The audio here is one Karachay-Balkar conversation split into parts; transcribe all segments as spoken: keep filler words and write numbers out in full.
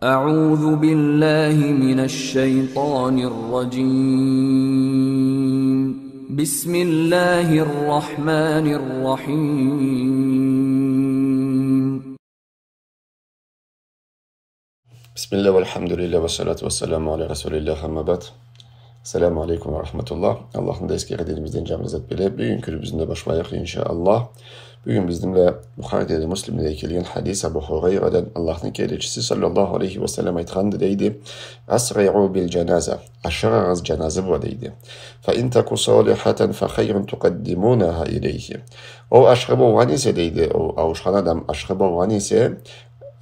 أعوذ بالله من الشيطان الرجيم. بسم الله الرحمن الرحيم. بسم الله والحمد لله والصلاة والسلام على رسول الله، أما بعد. السلام عليكم ورحمة الله. Аллахны да эсгере, динибизден джангы зат биле. Бюгюн кюнюбюзню башлайыкъ, иншаАллах. Бюгюн бизни бла Бухариде да, Муслимде да келген хадис Абу Хурайрадан, Аллахны келечиси саллаллаху алейхи ва саллам айтханды, дейди: «أسرعوا بالجنازة». Ашыгъыгъыз джаназа бла, дейди. «فإن تك صالحة فخير تقدمونها إليه». Ол ашхы болгъан эсе, дейди, ол ауушхан адам ашхы болгъан эсе,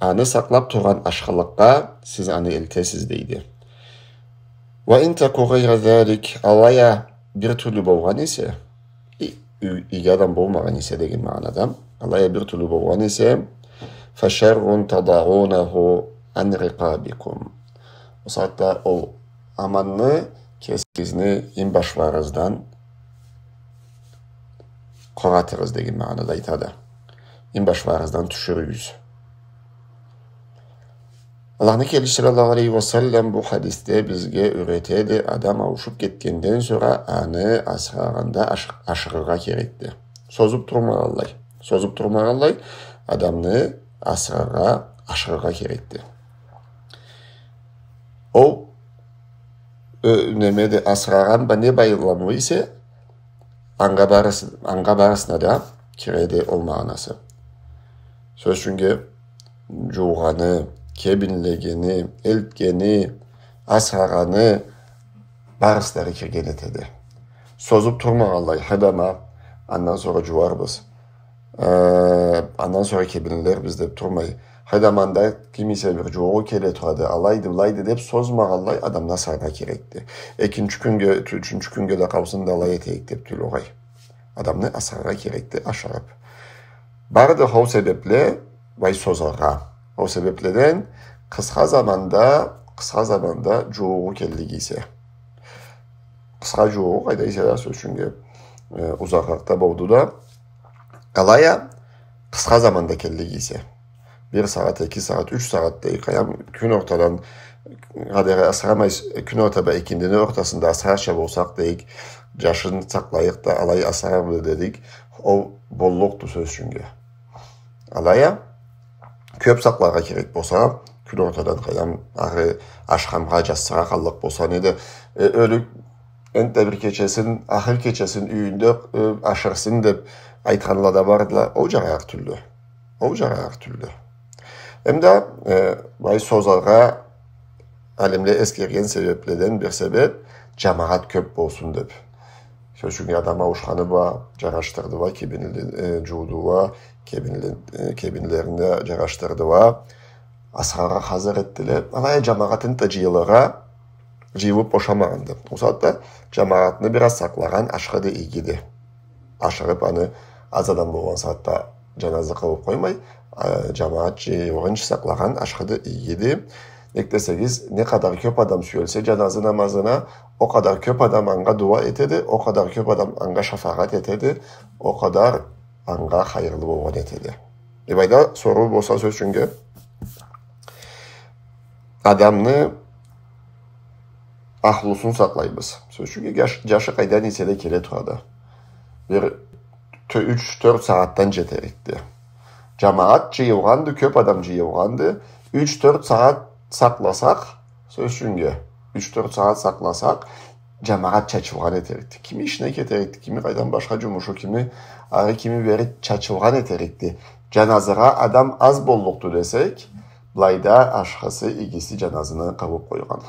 аны сакълаб тургъан ашхылыкъгъа сиз аны элтесиз, дейди. «وإن تك غير ذلك», алай а бир тюрлю болгъан эсе, и-, и-, иги адам болмагъан эсе деген магъанада, алай а бир тюрлю болгъан эсе, «فشر تضعونه عن رقابكم». Ол сагъатда ол аманны кесигизни инбашларыгъыздан къоратыгъыз деген магъанада айтады. Инбашларыгъыздан тюшюрюгюз. Аллахны келечиси саллаллаху алейхи ва саллам бу хадисде бизге юретеди, адам ауушуб кетгенден сора аны асырагъанда аш-, ашыгъыргъа керекди. Созуб турмагъанлай, созуб турмагъанлай адамны асыраргъа, ашыгъыргъа керекди. Ол, э, немеди, асырагъан бла не байламлы эсе, анга барысы-, анга барысына да киреди ол магъанасы. Сёз ючюннге, джуугъаны, кебинлегени, элтгени, асырагъаны, барысы да кирген этеди. Созуб турмагъанлай, хы, дама, андан сора джууарбыз, э, андан сора кебинлербиз деб турмай, хы, дама, анда ким эсе бир джууугъу келе турады, алайды, былайды деб созмагъанлай адамны асыраргъа керекди. Экинчи кюннге, ю-, ючюнчю кюннге да къалсын да алай этейик деб тюл огъай. Адамны асыраргъа керекди, ашырыб. Барды ол себебле, былай созаргъа. Ол себебледен къысха заманда, къысха заманда джууугъу келлик эсе. Къысха джууугъу, къайда эсе да, сёз ючюннге, э, узакъгъа да болду да. Алай а къысха заманда келлик эсе. Бир сагъат, эки сагъат, юч сагъат дейик, къайдам, кюн ортадан къадары асырамай, кюн орта бла экиндини ортасында асырарча болсакъ дейик, джашын сакълайыкъ да, алай асырарбыз дедик, ол боллукъду, сёз ючюннге. Алай а кёб сакъларгъа керек болса, кюн ортадан, къайдам, ары ашхамгъа, джассыгъа къаллыкъ болса, неда, э, ёлюк энтда бир кечесин, ахыр кечесин юйюнде, э, ашырсын деб айтханла да бардыла, ол джарарыкъ тюлдю. Ол джарарыкъ тюлдю. Эм да, э, былай созаргъа алимле эсгерген себебледен бир себеб, джамагъат кёб болсун деб. Сёз ючюннге, адам ауушханы бла, джарашдырды бла, кебинле-, э, джууду бла, кебинле-, э, кебинлерин да джарашдырды бла, асыраргъа хазыр этдиле. Алай а джамагъат энтда джыйылыргъа, джыйылыб бошамагъанды. Ол сагъатда джамагъатны бир аз сакълагъан ашхыды, игиди. Ашырыб аны аз адам болгъан сагъатда джаназа къылыб къоймай, а, джамагъат джыйылгъынчы сакълагъан ашхыды, игиди. Нек десегиз, не къадар кёб адам сюелсе джаназа намазына, ол къадар кёб адам анга дуа этеди, ол къадар кёб адам анга шафагъат этеди, ол къадар анга хайырлы болгъан этеди. Э, былайда соруу болса, сёз ючюннге, адамны ахлусун сакълайбыз. Сёз ючюннге, джаш-, джашы къайдан эсе да келе турады. Бир тё-, юч-тёрт сагъатдан джетерикди. Джамагъат джыйылгъанды, кёб адам джыйылгъанды. Юч-тёрт сагъат сакъласакъ, сёз ючюннге, юч-тёрт сагъат сакъласакъ, джамагъат чачылгъан этерикди. Кими ишине кетерикди, кими къайдам башха джумушу, кими ары, кими бери чачылгъан этерикди. Джаназыгъа адам аз боллукъду десек, былайда ашхысы, игиси джаназыны къылыб къойгъан.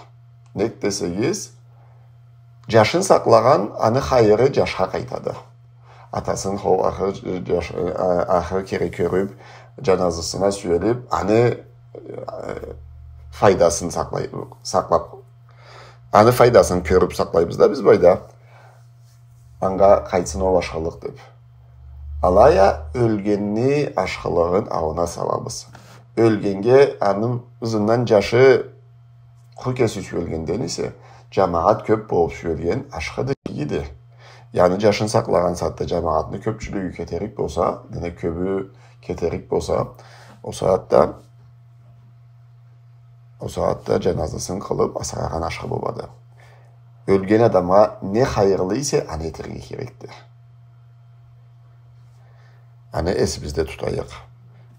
Нек десегиз, джашын сакълагъан, аны хайыры джашха къайтады. Атасын ол ахыр джаш-, а-, ахыр кере кёрюб, джаназысына сюелиб, аны, э, файдасын сакълай-, сакълаб, аны файдасын кёрюб сакълайбыз да биз былайда. Анга къайтсын ол ашхылыкъ деб. Алай а ёлгенни ашхылыгъын аллына салабыз. Ёлгеннге аны ызындан джашы къуру кеси сюелгенден эсе, джамагъат кёб болуб сюелген ашхыды, игиди. Яни джашын сакълагъан сагъатда джамагъатны кёбчюлюгю кетерик болса, дене кёбю кетерик болса, ол сагъатда Ол сагъатда жаназасын къылып, асырагъан ашхы болады. Ёлген адамгъа не хайырлы эсе, аны этерге керекди. Аны эсибизде тутайыкъ.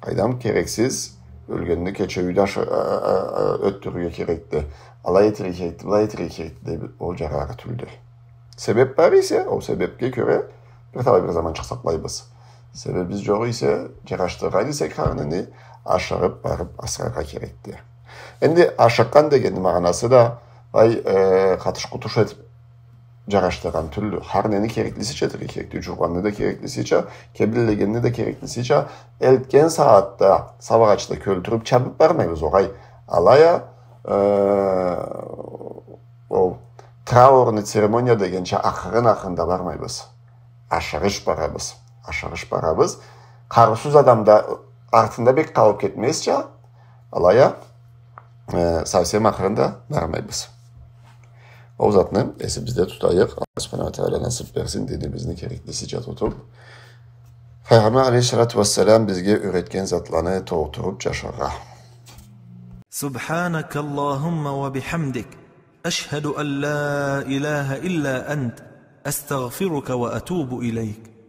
Къайдам, керексиз ёлгенни кече юйде ашы-, а, а, а, ётдюрюрге керекди. Алай этерге керекди, былай этерге керекди деп, ол жарарлы тюлдю. Себеп бар эсе, ол себепге кёре бир талай бир заманчыкъ сакълайбыз. Себебибиз жокъ эсе, жарашдыргъан эсек хар нени, ашырып барып асыраргъа керекди. Энди ашыкъгъан дегенни магъанасы да, ай, э, къатыш-къутуш этип жарашдыргъан тюлдю. Хар нени кереклисича этерге керекди. Жуугъанны да кереклисича, кебинлегенни да кереклисича, элтген сагъатда сабагъачда кёлтюрюп, чабып бармайбыз огъай. Алай а, э, ол траурный церемония дегенча, ахырын-ахырында бармайбыз. Ашыгъыш барабыз. Ашыгъыш барабыз. Къарыусуз адам да артында бек къалып кетмезча, алай а, э, совсем ахырында бармайбыз. Ол затны эсибизде тутайыкъ. Аллах субханаху ва тагъала насып берсин динибизни кереклисича тутуп, Пайгъамбар алейхиссалату вассалам бизге юретген затланы толтуруп жашаргъа. سبحانك اللهم وبحمدك، أشهد أن لا إله إلا أنت، أستغفرك وأتوب إليك.